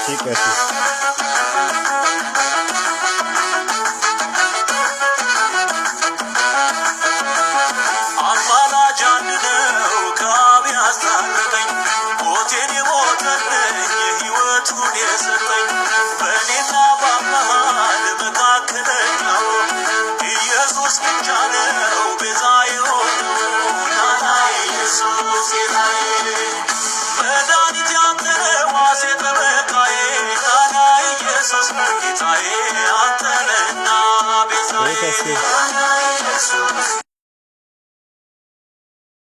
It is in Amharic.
ठीक है। አማላጅ አንድ ነው ከአብ ያስታረቀኝ፣ ሞቴን የሞተልኝ፣ ሕይወቱን የሰጠኝ፣ በእኔና በአብ መሃል መካከለኛው ኢየሱስ ብቻ ነው ቤዛ የሆነው። ናና ኢየሱስ ጌታዬ፣ መድኃኒቴ አንተ ነህ፣ ዋሴ ጠበቃዬ። ናና ኢየሱስ ጌታዬ፣ አንተ ነህና ቤዛዬ። ተስፌ። ናና ኢየሱስ።